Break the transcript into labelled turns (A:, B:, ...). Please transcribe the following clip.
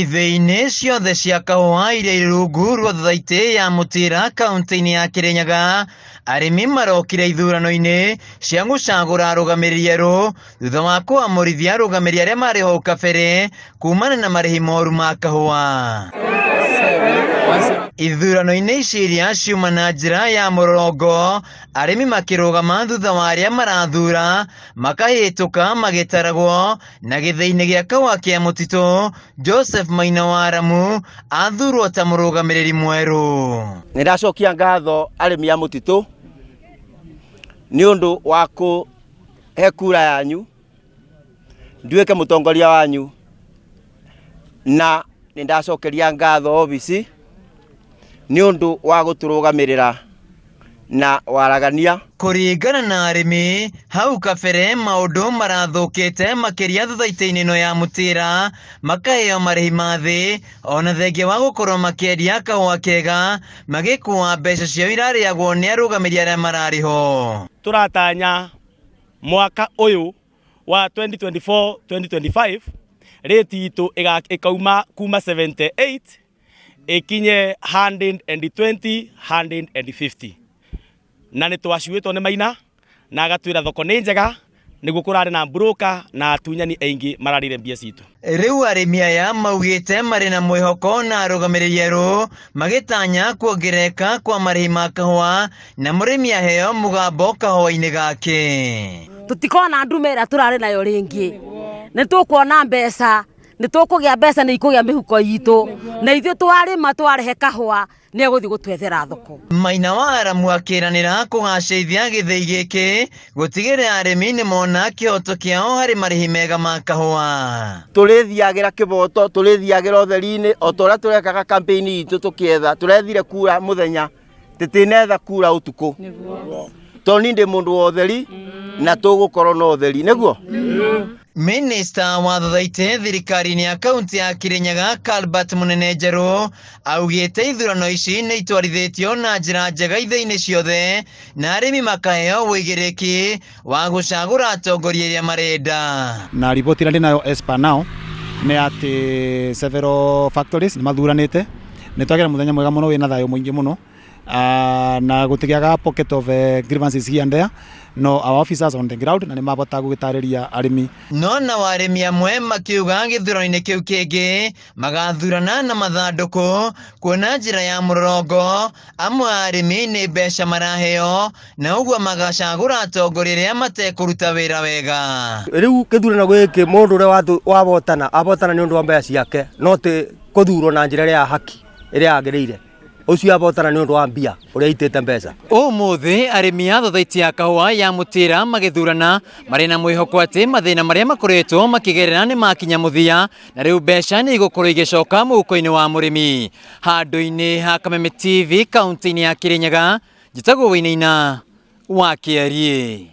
A: Ithĩi-inĩ ciothe cia kahũa iria irĩ rungu rwa thothaitĩ ya Mũtĩra kauntĩ-inĩ ya Kĩrĩnyaga, arĩmi marokire ithurano-inĩ cia gũcagũra arũgamĩrĩri erũ thutha wa kũamũrithia arũgamĩrĩri arĩa marĩ hau kabere kumana na marĩhi moru ma kahũa. Ithurano-inĩ ici iria ciuma na njĩra ya mũrũrũngo, arĩmi makĩrũgama thutha wa arĩa marathura makahĩtũka magĩtaragwo na gĩthĩi-inĩ gĩa kahũa kĩa mũtitũ Joseph Maina wa Aramu athurwo ta mũrũgamĩrĩri mwerũ.
B: Nĩ ndacokia ngatho arĩmi a mũtitũ nĩ ũndũ wa kũhe kura yanyu nduĩke mũtongoria wanyu, na nĩ ndacokeria ngatho obici nĩ ũndũ wa gũtũrũgamĩrĩra na waragania.
A: Kũringana na arĩmi, hau kabere maũndũ marathũkĩte makĩria thothaitĩ-inĩ ĩno ya Mũtĩra, makaheo marĩhi ma thĩ ona thengia wa gũkorwo makĩendia kahũa kega, magĩkua mbeca ciao irarĩagwo nĩ arũgamĩrĩri arĩa mararĩ ho.
C: Tũratanya mwaka ũyũ wa 2024-2025 rate itũ ĩkauma kuma 78 ĩkinye 120 150, na nĩ twacuĩtwo nĩ Maina na agatwĩra thoko nĩ njega, nĩguo kũrarĩ na broker na atunyani aingĩ mararĩire mbia citũ.
A: Rĩu arĩmi aya maugĩte marĩ na mwĩhoko na arũgamĩrĩri erũ magĩtanya kuongerereka kwa marĩhi ma kahũa na mũrĩmi aheo mũgambo kahũa-inĩ gake.
D: Tũtikona ndume ĩrĩa tũrarĩ nayo rĩngĩ, nĩ tũkuona mbeca, nĩ tũkũgĩa mbeca, nĩ ikũgĩa mĩhuko itũ, na ithuĩ twarĩma twarehe kahũa nĩ egũthiĩ gũtwethera thoko.
A: Maina wa Aramu akĩranĩra kũgacĩrithia gĩthĩi gĩkĩ gũtigĩrĩra arĩmi nĩ mona kĩhoto kĩao harĩ marĩhi mega ma kahũa.
B: Tũrĩthiagĩra kĩboto, tũrĩthiagĩra ũtheri-inĩ o ta ũrĩa tũrekaga campaign itũ tũkĩetha, tũrethire kura mũthenya, tũtinetha kura ũtukũ, tondũ niĩ ndĩ mũndũ wa ũtheri na tũgũkorwo na ũtheri nĩguo.
A: Minista wa thothaitĩ thirikari-inĩ ya kaunti ya Kirinyaga Calbert Munene Njerũ augĩte ithurano ici nĩ itwarithĩtio na njĩra njega ithĩi-inĩ ciothe na arĩmi makaheo ũigĩrĩki wa gũcagũra atongoria arĩa marenda.
E: Na riboti ĩrĩa ndĩ nayo as per now nĩ atĩ several factories nĩ mathuranĩte, nĩ twagĩra mũthenya mwega mũno wĩna thayũ mũingĩ mũno, na gũtigĩaga pocket of grievances here and there, no our officers on the ground na nĩ mabota gũgĩtarĩria arĩmi.
A: No nao arĩmi amwe makiuga gĩthurano-inĩ kĩu kĩngĩ magathurana na mathandũkũ kuona njĩra ya mũrũrũngo, amwe a arĩmi nĩ mbeca maraheo na ũguo magacagũra atongoria arĩa matekũruta wĩra wega.
B: Rĩu gĩthurano gĩkĩ mũndũ ũrĩa wabotana abotana nĩ ũndũ wa mbeca ciake, no ti kũthurwo na njĩra ĩrĩa ya haki ĩrĩa yagĩrĩire. Ũcio abotana nĩ ũndũ wa mbia ũrĩa aitĩte mbeca.
A: Ũmũthĩ arĩmi a thothaitĩ ya kahũa ya Mũtĩra magĩthurana marĩ na mwĩhoko atĩ mathĩna marĩa makoretwo makĩgerera nĩ makinya mũthia na rĩu mbeca nĩ igũkorwo igĩcoka mũhuko-inĩ wa mũrĩmi. Handũ-inĩ ha Kameme TV kaunti-inĩ ya Kĩrĩnyaga, njĩtagwo Wainaina wa Kĩariĩ.